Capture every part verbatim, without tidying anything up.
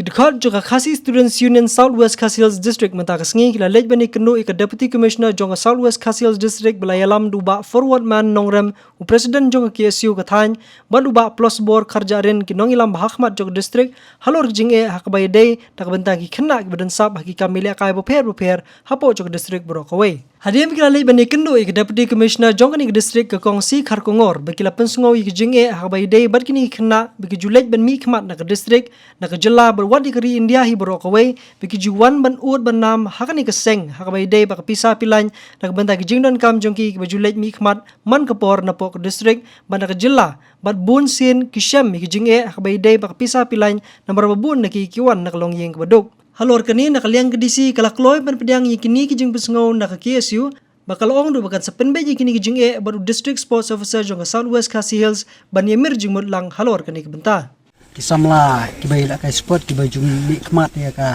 Dkhot jong ka Khasi Students Union South West Khasi Hills District mynta ka sngi ki la leit ban ïakynduh ïa ka Deputy Commissioner jong ka South West Khasi Hills District ba la ïalam da u Bah Forwardman Nongrem, u President jong ka K S U ka thaiñ, bad u Bah Plossbor Kharjahrin, ki nongïalam ba hakhmat jong ka district, halor ka jingeh ha kaba ïadei na ka bynta ki khynnah kiba don sap ha ki kam ïalehkai bapher bapher hapoh jong ka district baroh kawei. Hadien ba ki la leit ban ïakynduh ïa ka Deputy Commissioner jong kane ka district, ka Kong C Kharkongor, ba ki la pynsngew ïa ka jingeh ha kaba ïadei bad kine ki khynnah ba ki ju leit ban mihkhmat na ka district, na ka jylla bad wat ïa ka ri India hi baroh kawei, ba ki ju wan ban ud ban nam ha kane ka seng ha kaba ïadei bad ka pisa pilain na ka bynta ki jingdonkam jong ki kiba ju leit mihkhmat man ka por napoh ka district bad na ka jylla, bad bun sien ki shem ïa ka jingeh ha kaba ïadei bad ka pisa pilain namar ba bun na ki ki wan na ka longïing kaba duk. Halor kane, na ka liang ka D C ka la kloi ban pdiang ïa kine ki jingpynsngew na ka K S U, ba ka la ong ruh ba kan sa pynbeit ïa kine ki jingeh bad u District Sports Officer jong ka South West Khasi Hills ban ïamir jingmut lang halor kane ka bynta. Ki samla kiba ïalehkai sport kiba ju mihkhmat ïa ka,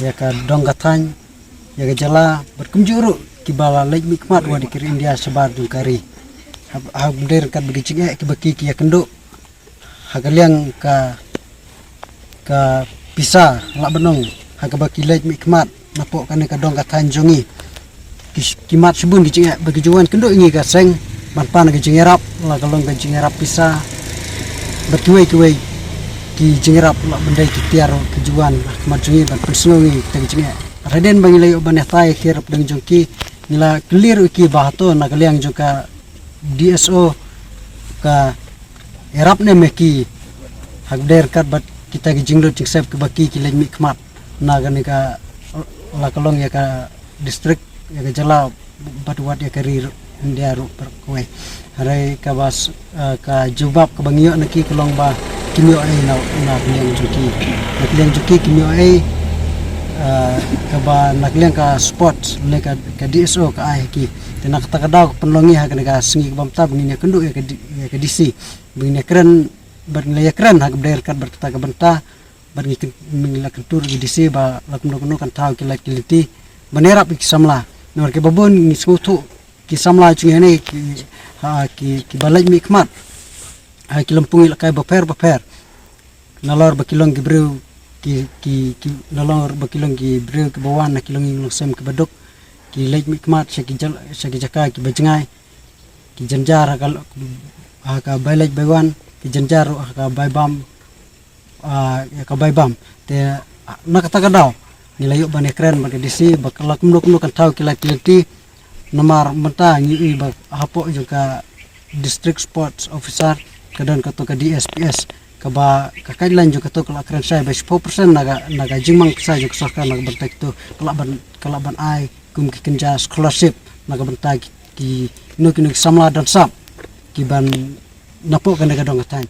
ïa ka dong ka thaiñ, ïa ka jylla, bad kumjuh ruh kiba la leit mihkhmat wat ïa ka ri India shabar jong ka ri. Ha, ha kaba dei ryngkat bad ki jingeh kiba ki, ki ïakynduh ha ka liang ka, ka pisa, lah ban ong, ha kaba ki leit mihkhmat napoh kane ka dong ka thaiñ jong ngi. Ki, ki mad shibun ki jingeh ba ki ju wan kynduh ïa ngi ka seng ban pan ka jingïarap, la ka long ka jingïarap pisa bad kiwei kiwei ki jingïarap, lah ban dei ki tiar ki ju wan ha khmat jong ngi ban pynsngew ïa ngi kita ki jingeh. Hadien ba ngi la ïoh ban ïatai ïa ki hapdeng jong ki, ngi la kylli ruh ïa ki ba hato na ka liang jong ka D S O ka ïarap ne em ïa ki ha kaba dei ryngkat bad kita ki jinglut jingsep kiba ki, ki leit mihkhmat na kane ka, la ka long ïa ka district, ïa ka jylla bad wat ïa ka ri ruh, India ruh baroh kawei. Hynrei kaba s-, eh, ka jubab kaba ngi ïoh na ki ka long ba kim ïoh ei na, na ka liang jong ki. Na ka liang jong ki kim ïoh ei, eh, kaba na ka liang ka sport ne ka, ka D S O ka ai ha ki. Te na kata ka daw ka pynlong ngi ha kane ka sngi kaba mynta ba ngin ïakynduh ïa ka D-, ïa ka D C, ba ngin ïakren, bad ngin la ïakren ha kaba dei ryngkat bad kata ka bynta, bad ngi kyn-, ngi la kyntu ruh ïa ka D C ba la kumno kumno kan thaw ki lait ki lynti ban ïarap ïa ki samla. Namar kiba bun ngi sngewthuh ki samla jong ngi hangne ki, ha, ki, kiba leit mihkhmat ha ki lympung ïalehkai bapher bapher. Nalor ba ki long ki briew ki, ki, ki, nalor ba ki long ki briew kiba wan na ki longïing longsem kiba duk, ki leit mihkhmat sha ki jal-, sha ki jaka kiba jngai, ki jynjar ha ka, ha ka bai leit bai wan, ki jynjar ruh ha ka bai bam, ah, ïa ka bai bam. Te, ah, na kata ka daw ngi la ïoh ban ïakren bad ka D C ba ka la kumno kumno kan thaw ki lait ki lynti. Namar mynta ngi ïohi ba hapoh jong ka District Sports Officer ka don kato ka D S P S, kaba ka guideline jong kato ka la kren shai ba shiphew percent na ka, na ka jingmang pisa jong ka sorkar na ka bynta kito ka lah ban, ka lah ban ai kum ki kynja scholarship na ka bynta ki, kino kino ki samla don sap kiban napoh kane ka dong ka thaiñ.